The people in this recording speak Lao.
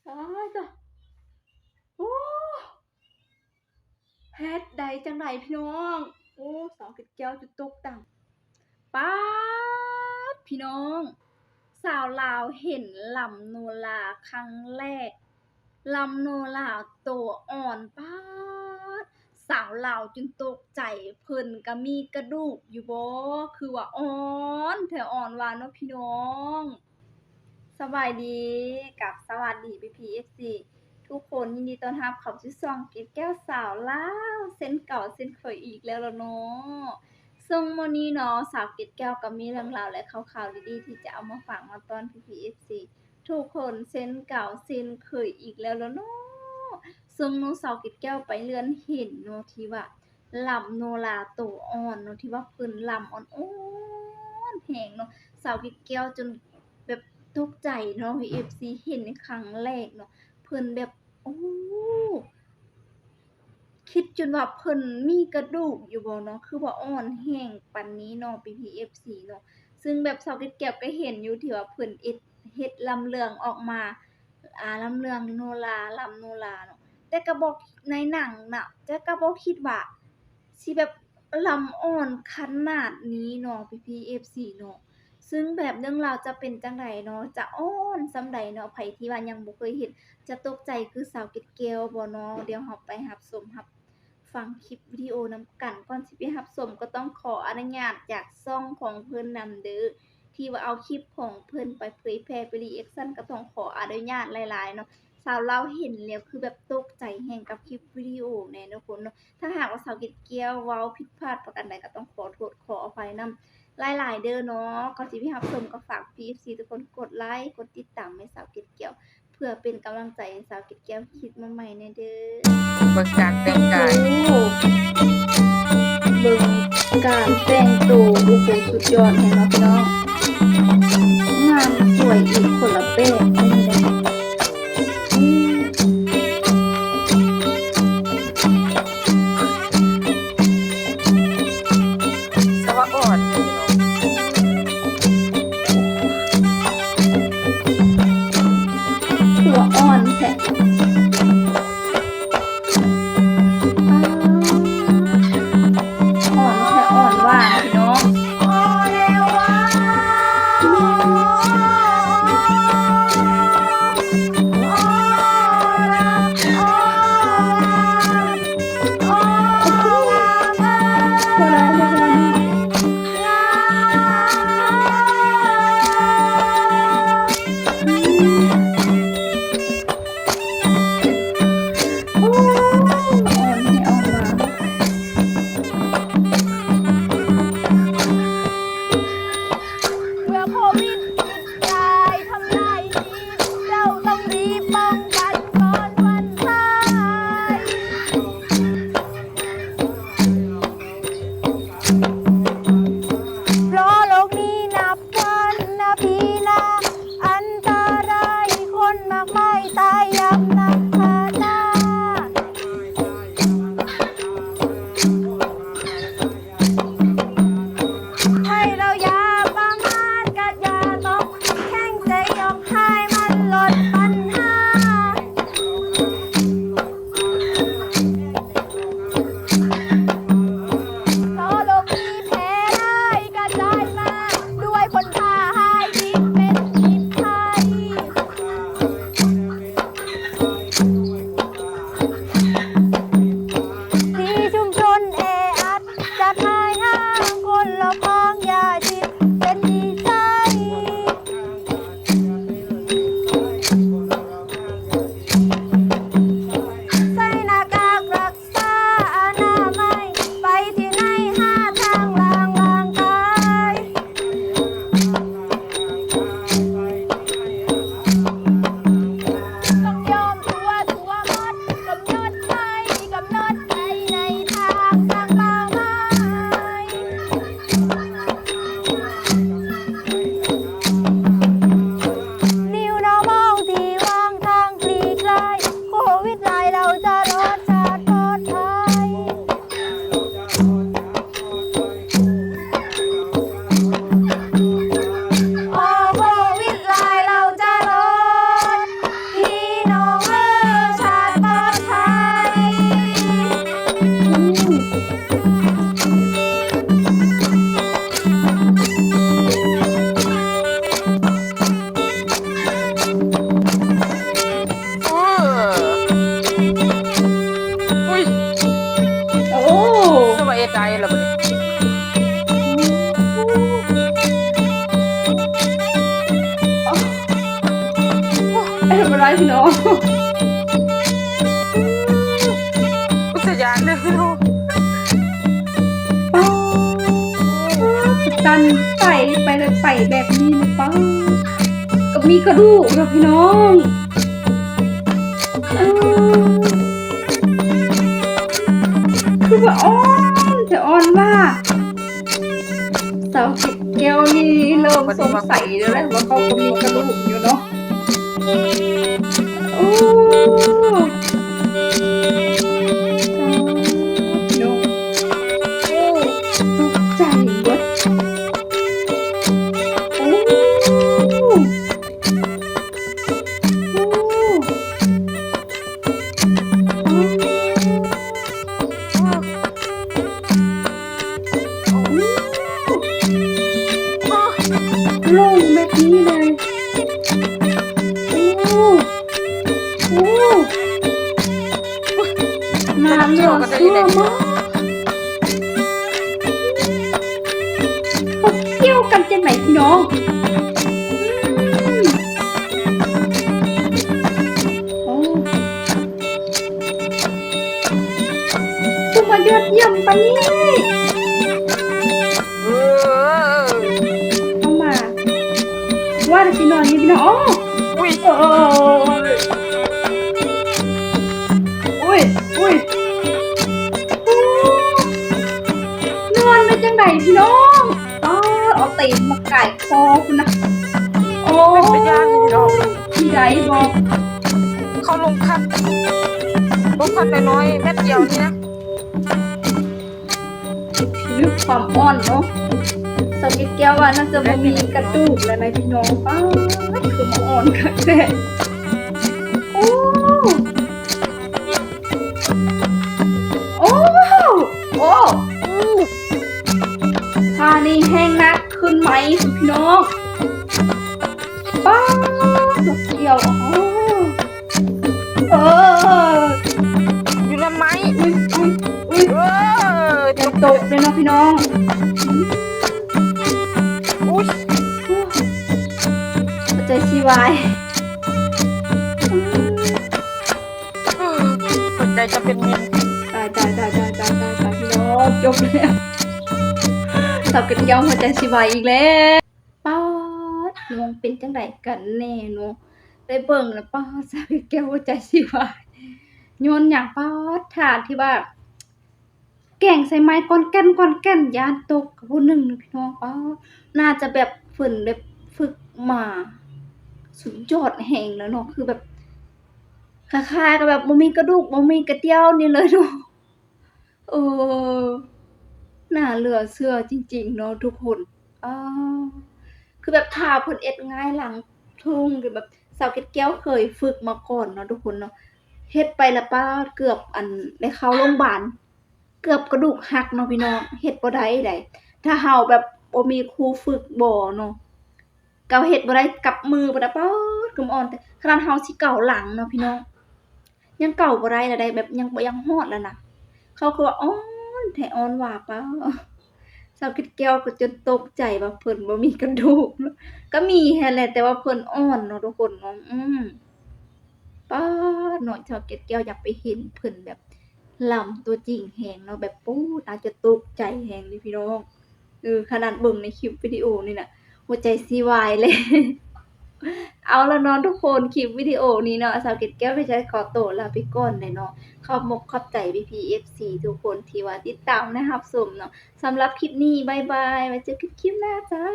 ຕາຍຕາຍ ໂອ້ ເຮັດໄດ້ຈັ່ງໃດພີ່ນ້ອງ? ໂອ້ ສາວເກັດແກ້ວຈົນຕົກຕັງ. ປາດ ພີ່ນ້ອງ ສາວລາວເຫັນລຳໂນລາຄັ້ງແລກ ລຳໂນລາໂຕອ່ອນ ປາດ ສາວລາວຈົນຕົກໃຈ ເພິ່ນກະມີກະດູກຢູ່ບໍ່ ຄືວ່າອ່ອນແທ້ ອ່ອນວ່າເນາະພີ່ນ້ອງ. ສະບາຍດີ ກັບສະຫວັດດີ ພີ່ໆ ເອັຟຊີ ທຸກຄົນ ຍິນດີຕ້ອນຮັບເຂົ້າສູ່ຊ່ອງເກັດແກ້ວສາວລາວ ເຊັ່ນເກົ່າເຊັ່ນເຄີຍອີກແລ້ວລະເນາະ. ເຊິ່ງມື້ນີ້ເນາະ ສາວເກັດແກ້ວກໍມີເລື່ອງລາວ ແລະ ຂ່າວໆ ດີໆ ທີ່ຈະເອົາມາຝາກມາຕ້ອນ ພີ່ໆ ເອັຟຊີ ທຸກຄົນເຊັ່ນເກົ່າເຊັ່ນເຄີຍອີກແລ້ວລະເນາະ. ເຊິ່ງເນາະ ສາວເກັດແກ້ວໄປເລື່ອນເຫັນເນາະ ທີ່ວ່າລຳໂນລາໂຕອ່ອນເນາະ ທີ່ວ່າເພິ່ນລຳອ່ອນໆ ແຮງເນາະ ສາວເກັດແກ້ວຈົນແບບຕົກໃຈເນາະ ເອັຟຊີ ເຫັນໃນຄັ້ງແລກເນາະ ເພິ່ນແບບ ໂອ້ ຄິດຈົນວ່າເພິ່ນມີກະດູກຢູ່ບໍ່ເນາະ ຄືວ່າອ່ອນແຮງປານນີ້ເນາະ ພີ່ໆ ເອັຟຊີ ເນາະ. ເຊິ່ງແບບສາວເກັດແກ້ວກໍເຫັນຢູ່ ທີ່ວ່າເພິ່ນເຮັດ ເຮັດລຳເລື່ອງອອກມາ ອາ ລຳເລື່ອງໂນລາ ລຳໂນລາເນາະ ແຕ່ກໍບໍ່ ໃນໜັງນະ ແຕ່ກໍບໍ່ຄິດວ່າຊິແບບລຳອ່ອນຂະໜາດນີ້ເນາະ ພີ່ໆ ເອັຟຊີ ເນາະ. ເຊິ່ງແບບເລື່ອງລາວຈະເປັນຈັ່ງໃດເນາະ ຈະອ່ອນສ່ຳໃດເນາະ ໃຜທີ່ວ່າຍັງບໍ່ເຄີຍເຫັນ ຈະຕົກໃຈຄືສາວເກັດແກ້ວບໍ່ເນາະ? ດຽວເຮົາໄປຮັບຊົມ ຮັບຟັງຄລິບວິດີໂອນຳກັນ. ກ່ອນຊິໄປຮັບຊົມ ກໍຕ້ອງຂໍອະນຸຍາດຈາກຊ່ອງຂອງເພິ່ນນຳເດີ ທີ່ວ່າເອົາຄລິບຂອງເພິ່ນໄປເຜີຍແຜ່ ໄປຣີແອັກຊັນ ກໍຕ້ອງຂໍອະນຸຍາດຫຼາຍໆ ເນາະ. ສາວລາວເຫັນແລ້ວຄືແບບຕົກໃຈແຮງກັບຄລິບວິດີໂອແນ່ທຸກຄົນເນາະ. ຖ້າຫາກວ່າສາວເກັດແກ້ວເວົ້າຜິດພາດປະການໃດ ກໍຕ້ອງຂໍໂທດຂໍອະໄພນຳຫຼາຍໆ ເດີເນາະ. ກ່ອນຊິໄປຮັບຊົມ ກໍຝາກ ພີ່ເອັຟຊີ ທຸກຄົນກົດໄລ ກົດຕິດຕາມໃຫ້ສາວເກັດແກ້ວ ເພື່ອເປັນກຳລັງໃຈໃຫ້ສາວເກັດແກ້ວຄລິບໃໝ່ໆ ແນ່ເດີ. ເບິ່ງການແຕ່ງກາຍ ໂອ້ ເບິ່ງການແຕ່ງໂຕ ໂອ້ໂຫ ສຸດຍອດແຮງເນາະພີ່ນ້ອງ ງາມສວຍອີກຄົນລະແບບ. ສະຫວາອ່ອນ ຫົວອ່ອນແທ້ ອ່ອນແທ້ ອ່ອນຫວານພີ່ນ້ອງ. ເມື່ອໂຄວິດສິບກາຍທຳລາຍຊີວິດ ເຈົ້າຕ້ອງຮີບປ້ອງກັນກ່ອນວັນຕາຍ. ເພາະໂລກນີ້ນັບພັນນະປີນາ ອັນຕະລາຍ ຄົນມາກມາຍຕາຍຢ່າງໜັກໜາ. ໃຫ້ເຮົາຢ່າປະໝາດ ກະຢ່າຕ້ອງແຂງໃຈອອກ ໃຫ້ມັນລົດບັນຫາ. ເພາະໂລກນີ້ແຜ່ຫຼາຍກະຈາຍມາ ດ້ວຍຄົນຄ້າຂາຍທີ່ເປັນພິດໄພ. ທີ່ຊຸມຊົນແອອັດ ຈັດໃຫ້ຫ່າງຄົນລອບຂ້າງ ຢ່າຊິເປັນນິໄສ. ໃສ່ໜ້າກາກ ຮັກສາອະນາໄມ ໄປທີ່ໃນ ຫາທາງລ້າງຮ່າງກາຍ. ຕ້ອງຍອມຕົວະຕົວະໝົດ ກຳນົດໄວ້ ກຳນົດໄວ້ໃນທາງຕ່າງເປົ້າໝາຍ. ພີ່ນ້ອງ. ອຸດສະຍານເດີພີ່ນ້ອງ. ປ້າດ ຕັນໄປ ໄປແບບ ໄປແບບນີ້ນະ ປ້າດ ກໍມີກະດູກເນາະພີ່ນ້ອງ. ເອີ ຄືວ່າອ່ອນແທ້ ອ່ອນວ່າ ສາວເກັດແກ້ວນີ້ເລີ່ມສົງໄສແລ້ວແຫຼະ ວ່າເຂົາກໍມີກະດູກຢູ່ເນາະ. ໂອ້ ໂອ້ ຕົກໃຈເບິດ. ໂອ້ ໂອ້ ໂອ້ ລົງແບບນີ້ເລີຍ. ໂອ້ ໂອ້ ໜ້າເຫຼືອເຊື່ອມາກ. ເຂົາກ່ຽວກັນຈັ່ງໃດພີ່ນ້ອງ? ໂອ້ ຄືມາຍອດຢ້ຽມປານນີ້. ເອີ ເຂົ້າມາ ວ່າແຕ່ຊິນອນຢູ່ພີ່ນ້ອງ. ໂອ້ ອຸ້ຍ ໂອ້ ອຸ້ຍ ອຸ້ຍ ນອນໄດ້ຈັ່ງໃດພີ່ນ້ອງ? ອ້າວ ເອົາຕີນມາກາຍຄໍພຸ້ນນະ. ໂອ້ ເປັນຕາຢ້ານຢູ່ພີ່ນ້ອງ. ຊິໄດ້ບໍ່? ເຂົາລົງຄັດ ລົງຄັດນ້ອຍໆ ແມັດດຽວນີ້ນະ. ຄືຄວາມອ່ອນເນາະ ສາວເກັດແກ້ວວ່າໜ້າຈະບໍ່ມີກະດູກແລ້ວນະພີ່ນ້ອງ. ປ້າດ ຄືມາອ່ອນຄັກແທ້. ໂອ້ ໂອ້ ໂອ້ ທ່ານີ້ແຮງໜັກຂຶ້ນໄໝພີ່ນ້ອງ. ປ້າດ ສຸດສຽວ. ໂອ້ ເອີ ຢູ່ນຳໄມ້. ອຸ້ຍ ອຸ້ຍ ອຸ້ຍ ເອີ ຢ່າຕົກເດີເນາະພີ່ນ້ອງ. ອຸ້ຍ ຫົວໃຈຊິວາຍ ຫົວໃຈຈະເປັນມິດ. ຕາຍ ຕາຍ ຕາຍ ຕາຍ ຕາຍ ຕາຍ ພີ່ນ້ອງ ຈົບແລ້ວ. ສາວເກັດແກ້ວຫົວໃຈຊິວາຍອີກແລ້ວ. ປາດ ນ້ອງເປັນຈັ່ງໃດກັນແນ່ເນາະ ໄດ້ເບິ່ງແລ້ວ ປາດ ສາວເກັດແກ້ວຫົວໃຈຊິວາຍ ຍ້ອນຫຍັງ? ປາດ ທ່າທີ່ວ່າແກວ່ງໃສ່ໄມ້ກ່ອນແກ່ນ ກ່ອນແກ່ນ ຢ້ານຕົກກັບຜູ້ໜຶ່ງນະພີ່ນ້ອງ. ປາດ ໜ້າຈະແບບເພິ່ນແບບຝຶກມາສຸດຍອດແຮງແລ້ວເນາະ ຄືແບບຄ້າຍໆກັບແບບບໍ່ມີກະດູກ ບໍ່ມີກະດ່ຽວນີ້ເລີຍເນາະ. ເອີ ໜ້າເຫຼືອເຊື່ອຈິງໆເນາະທຸກຄົນ. ອ້າ ຄືແບບຖ້າເພິ່ນເອັດຫງາຍຫຼັງທຸ່ງ ຄືແບບສາວເກັດແກ້ວເຄີຍຝຶກມາກ່ອນເນາະທຸກຄົນເນາະ ເຮັດໄປລະປາດ ເກືອບ ອັນ ໄດ້ເຂົ້າໂຮງບານ ເກືອບກະດູກຫັກເນາະພີ່ນ້ອງ. ເຮັດບໍ່ໄດ້ໃດ ຖ້າເຮົາແບບບໍ່ມີຄູຝຶກບໍ່ເນາະ ກໍເຮັດບໍ່ໄດ້ ກັບມືບໍ່ໄດ້. ປາດ ຄືມາອ່ອນແທ້ ຂະໜາດເຮົາຊິເກົາຫຼັງເນາະພີ່ນ້ອງ ຍັງເກົາບໍ່ໄດ້ລະໄດ໋ ແບບຍັງບໍ່ຢາກຮອດລະນະ. ເຂົາຄືວ່າອ່ອນແທ້ ອ່ອນວ່າ ປາດ ສາວເກັດແກ້ວກໍຈົນຕົກໃຈວ່າເພິ່ນບໍ່ມີກະດູກເນາະ. ກໍມີຫັ້ນແຫຼະ ແຕ່ວ່າເພິ່ນອ່ອນເນາະທຸກຄົນເນາະ. ອືມ ປາດເນາະ ສາວເກັດແກ້ວຢາກໄປເຫັນເພິ່ນແບບລຳຕົວຈິງແຮງເນາະ ແບບ ໂອ້ ໜ້າຈະຕົກໃຈແຮງເລີຍພີ່ນ້ອງ. ເອີ ຂະໜາດເບິ່ງໃນຄລິບວິດີໂອນີ້ນະ ຫົວໃຈຊິວາຍແລ້ວ. ເອົາລະເນາະທຸກຄົນ ຄລິບວິດີໂອນີ້ເນາະ ສາວເກັດແກ້ວກໍຈະຂໍໂຕລາໄປກ່ອນແຫຼະເນາະ. ຂອບມົກຂອບໃຈພີ່ໆ ເອັຟຊີ ທຸກຄົນທີ່ວ່າຕິດຕາມ ແລະ ຮັບຊົມເນາະ. ສຳລັບຄລິບນີ້ ບາຍບາຍ ໄວ້ເຈີກັນຄລິບໜ້າຈ້າ.